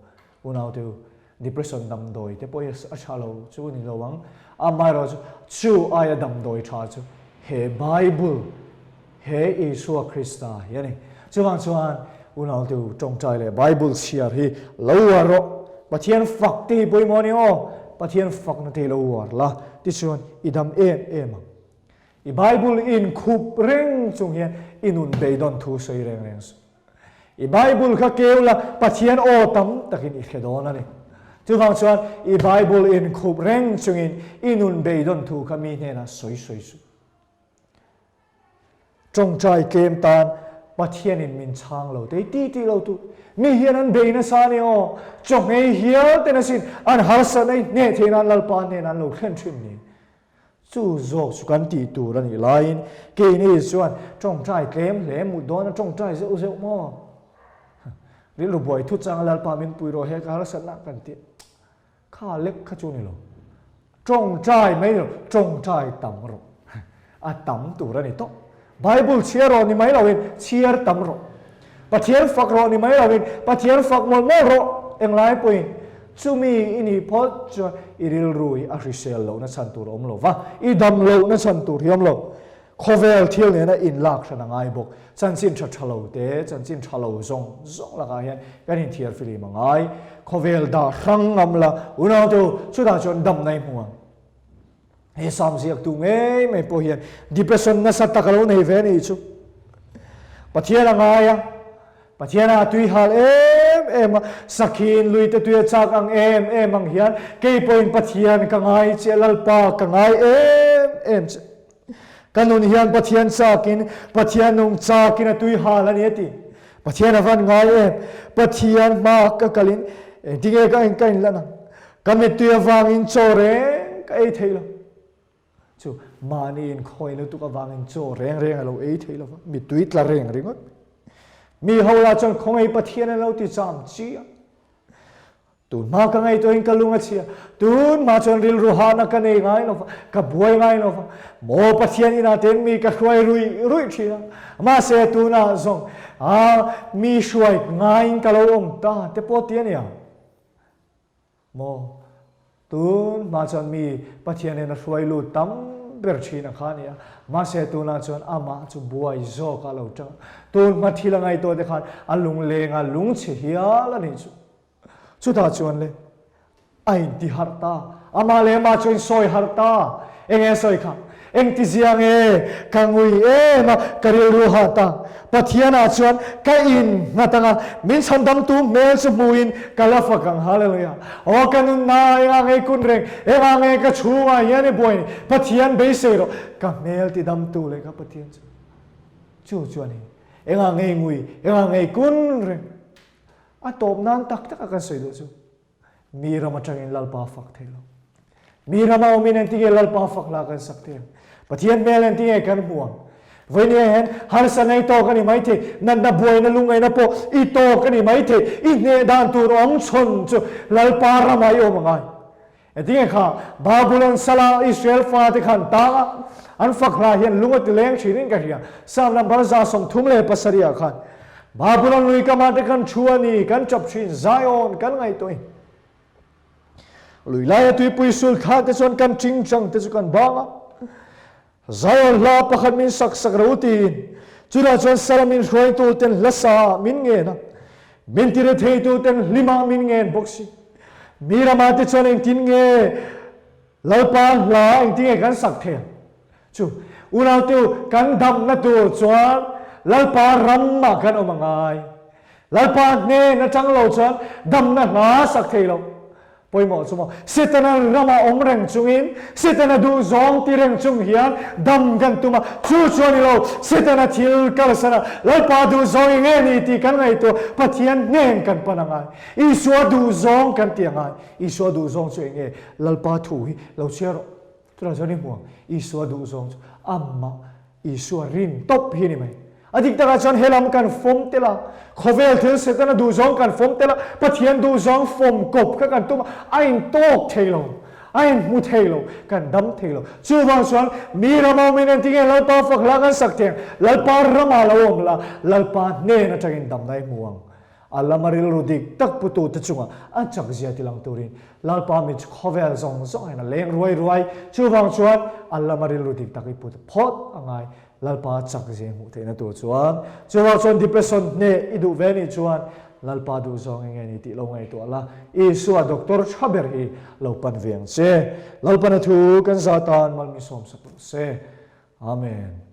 Unaute u, depression damdawi te pawh hi a tha lo chu ni lo ang. Amaherawhchu chu aia damdawi tha chu he Bible He Isua Krista hi a ni. Chuvang chuan unaute u tawngtai leh Bible chhiar hi lo uar rawh. Pathian fak te hi pawimawh a ni aw. Pathian fakna te hi lo uar la, tichuan i dam em em ang. I Bible inkhup reng chung hian i nun beidawn thu sawi reng reng suh. I Bible kha keu la, Pathian aw tam takin i hre dawn a ni. Chuvang chuan i Bible inkhup reng chungin i nun beidawn thu kha mi hnenah sawi sawi suh. Tawngtai tlem tan Pathianin min chhang lo tei ti ti lo tu mi hian an bei nasa a ni aw. Chawhmei hial ten asin an harsatna i hneh theih nan Lalpa hnenah an lo thlen thin ni. Chu zawk chu kan tih tur a nih laiin keini chuan tawngtai tlem hle mut dawn a tawngtai zeuh zeuh maw? Rilru buai thut changa Lalpa min pui rawh he ka harsatna kan tih. Kha lek kha chu ni lo. Tawngtai mai ni lo, tawngtai tam rawh. A tam tur a ni tawh. Bible chhiar rawh ni mai loin chhiar tam rawh. Pathian fak rawh ni mai loin Pathian fak mawlh mawlh rawh. Englai pawhin chumi i nih phawt chuan i rilru hi a hrisel lohna chhan tur a awm lo va, i dam lohna chhan tur hi a awm lo. Khawvel thil nena inlak hran a ngai bawk. Chanchin tha tha lo te, chanchin tha lo zawng zawng lakah hian kan inthiar filim a ngai. Khawvel dah hrang ngam la, unaute u, chutah chuan damna i hmu ang. He Sam ziaktu ngei mai pawh hian depression nasa tak a lo nei ve a nih chu. Pathian a ngai a, Pathian a tui hal em em a, sakhiin luite tui a chak ang em em ang hian kei pawhin Pathian ka ngai che, Lalpa ka ngai em em che. Ka nun hian Pathian chakin, Pathian nung chakin a tui hal a ni a ti. Pathian a van ngai em? Pathian hma ka kalin engtinge ka ka inlan ang? Ka mittui avangin chaw reng ka ei thei lo. Chu mahni inkhawi lutuk avangin chaw reng reng a lo ei thei lo va, mittui tla reng ringawt. Mi ho lah chuan khawngaih Pathian an lo ti cham chi a. Tun hma ka ngaihtuahin ka lung a chhia. Tun hma chuan rilru hahna ka nei ngai lo va, ka buai ngai lo va. Maw Pathian inah ten mi ka hruai ruih ruih thin a. Mahse tunah zawng a mi hruai ngaiin ka lo awm ta te pawh ti a nia. Maw tun hma chuan mi Pathian in a hruai lut tam ber thin a kha a nia. Mahse tunah chuan amah chu buai zawk a lo tang. Tun hma thil a ngaihtuah te khan a lungleng a lungchhe hial a nih chu. Chutah chuan le, a inti harh ta. Amah leh amah chuan sawi harh ta. Eng nge sawi kha? Engti zia nge ka ngui em a, ka rilru hah ta. Pathianah chuan ka innghat ang a, min chhandamtu hmel chu hmuhin ka la fak ang. Hallelujah! Aw ka nunna, engah nge i kun reng? Engah nge ka chhungah hian i buai ni? Pathian beisei rawh. Ka hmel tidamtu leh ka Pathian chu chu chu a ni. Engah nge i ngui? Engah nge i kun reng? A tawp nan tak taka kan sawi duh chu mi ram atangin Lalpa fak thei lo. Mi rama awmin engtinge Lalpa fak la kan sak thei ang? Pathian hmel engtinge kan hmu ang? Vawinia hian harsa nei tawk a ni mai thei, natna buaina lungngaihna pawh i tawk a ni mai thei, i hneh dan tur awm chhawn chu Lalpa ramah i awm a ngai. Engtinge kha Babulon sala Israel fate khan tang a, an fak hla hian lung a ti leng thin in ka hria. Psalm number 137 ah khan, Babulon lui kamah te kan thu a ni, kan tap thin, Zion kan ngaihtuah in. Lui laia tuipui sul thla te chuan kan tingtang te chu kan bang a. Zion hla pakhat min sak sak ro tiin. Chutah chuan Sara min hruaituten hla sa ah min ngen a, min tiretheituten hlim ah min ngen bawk si. Mi ramah te chuan engtin nge Lalpa hla engtin nge kan sak thei ang? Chu unautu kan damna tur chuan Lalpa ramah kan awm a ngai. Lalpa hnen atang lo chuan damna hla sak thei lo. Pawimawh chu maw? Setana ramah awm reng chungin, Setana duhzawng ti reng chung hian dam kan tum a, chu chu a ni lo. Setana thil kalsan a, Lalpa duhzawng eng nge ni tih kan ngaihtuah, Pathian hnen kan pan a ngai. Isua duhzawng kan ti a ngai. Isua duhzawng chu eng nge? Lalpa thu hi lo chhiar rawh. Tunah chuan i hmu ang. Isua duhzawng chu amah Isua rin tawp hi a ni mai. A dik takah chuan he lam kan fawm tel a, khawvel thil Setana duhzawng kan fawm tel a, Pathian duhzawng fawm kawp kha kan tum a, a intawk thei lo, a inhmu thei lo, kan dam thei lo. Chuvang chuan mi ram awmin engtin nge Lalpa fak hla kan sak thei ang? Lalpa ramah lo awm la, Lalpa hnen atangin damna i hmu ang. A lama rilru dik tak putute chungah a chakzia tilang turin Lalpa mi chu khawvel zawng zawngin a leng ruai ruai. Chuvang chuan a lama rilru dik tak i put phawt a ngai Lalpa chakzia hmuh theihna tur chuan. Chuvang chuan depression hneh i duh ve nih chuan Lalpa duh zawng eng nge ni tih lo ngaihtuah la, Isua doctor tha ber hi lo pan ve ang che. Lalpana thu kan za tan malmi sawmsak rawh se. Amen.